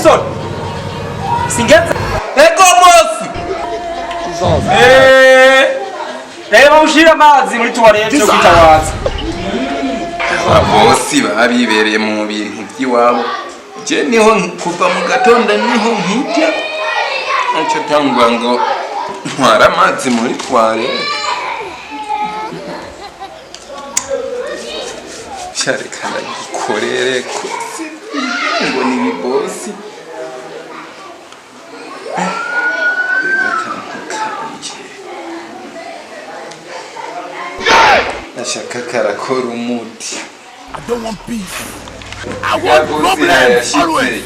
Nta n'isoni. Singeza. Ego bosi. Eh. Reba ushira amazi muri tuwarete yo kwitabaza. Ababosi baba bibereye mu bintu by'iwabo. Je niho kuva mu gatondo niho nkijya. Nicyo tangwa ngo ntwara amazi muri toilette. Cyareka ndagikorere ko ngo ni ibibosi. Reka akantu kanje. Ashaka karakora umuti. I don't want peace. I want problems always.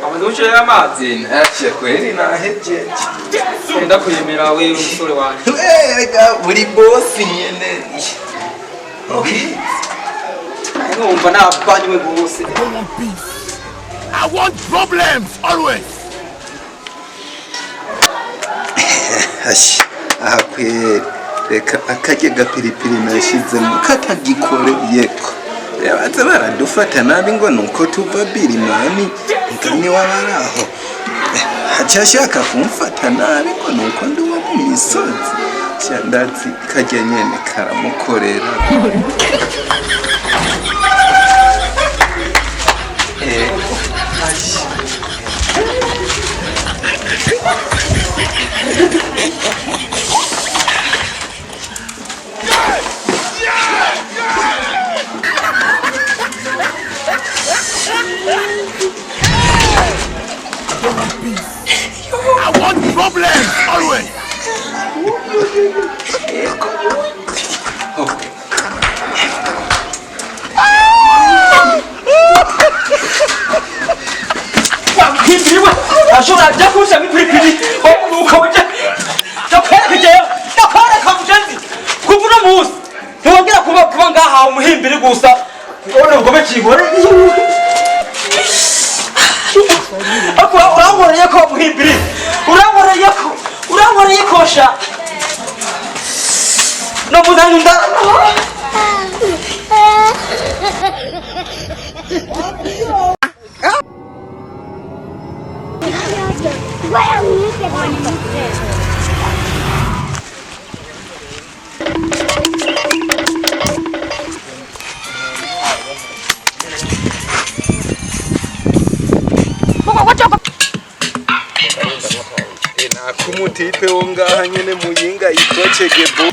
Amaze gushira amazi. Ntacyo kweri nahejeje. Ndakwemera wewe musore wanje. Erega buri bosi nyene. Numva nabanywe gose. I don't want peace. I want problems always. Ashi, aha kweri reka akarya gapiripiri nashizemo katagikoreyeko. Baza baradufata nabi ngo nuko tuva Birimani ngani wabaraho. Haca ashaka kumfata nabi ngo nuko ndi uwo mu misozi. Sha ndazi karya nyene karamukorera. Ashi. I don't want peace. I want problems always. Wamuhimbiriwe ashobora ajya kunshyiramo ipiripiri umunuko uje ndakwereka jewe ndakwereka mugenzi kuva uno munsi ntiwongera kuba kuba ngaha umuhimbiri gusa ubona ubugome kigore ariko urankoreye ko muhimbiri urankoreye ko urankoreye ko sha no muzanye nda. Nakumutipe wo ngaha nyene muyinga yitwa Chegebo.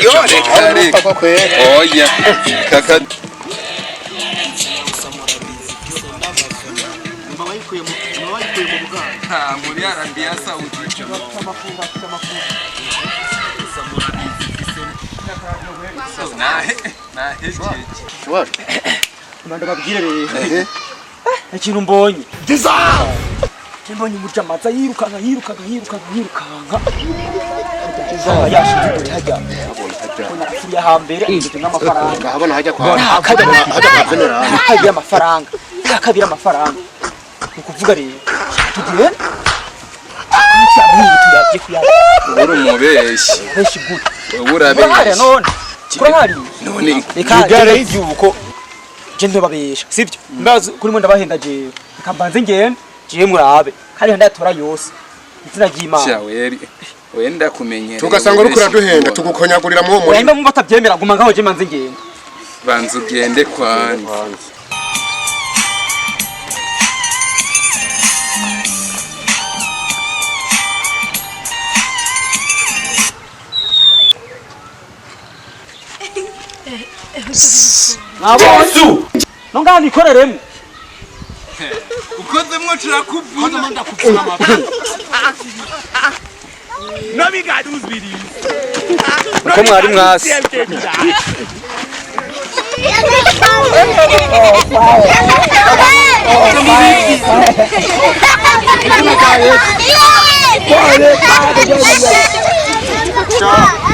Yo reka reka. Oya kaka. Ha, muri Arabia Saudita. Nahe nahejeje. Manda babwire rero ikintu mbonye mbonye umurjamaza yirukanka yirukanka yirukanka yirukanka yashize imbere hajya mbona hambere ndetse n'amafaranga Ngahabona hajya kwa hajya hajya kwa general. Hajya amafaranga kabiri amafaranga ni ukuvuga rero tugiye tuyabye kuyabye. Uri umubeshi. Benshi gute? Wowe kurahari urabesha. None kurahari. None reka reka yuko je ntobabesha sibyo mbazi kuri mwe ndabahenda jewe reka mbanze ngende jewe murabe kandi ndayatora yose izina ry'Imana. Shaweri wenda kumenyereye. Tugasanga uriko uraduhenda tugukonyagurira mu Oya murima. nimba mwumva atabyemera guma ngaho je manze ngende. Banza ugende kwanza. Mwabonye no ngaha nikoreremo. Ukozemwo turakuvuna. Uko mwari mwasi.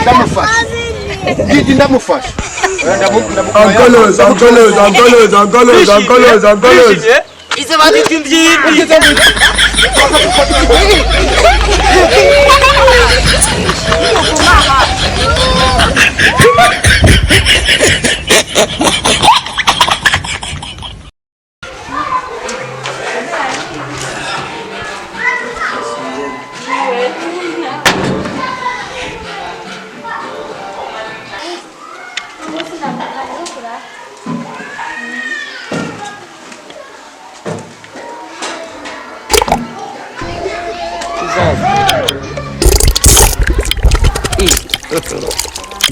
Ndamufasha. Gigi ndamufasha. Angolos, Angolos, Angolos, Angolos, Angolos, Angolos. Ize baditse imbyimbi.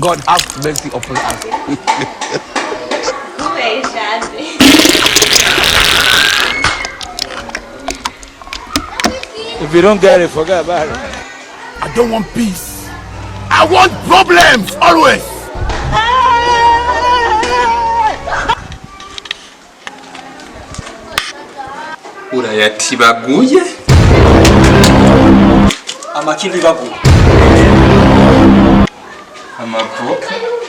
God have mercy upon us. If you don't get it, forget about it. I don't want peace. I want problems always. Urayatibaguye. Amakindi bagu. Amavoka.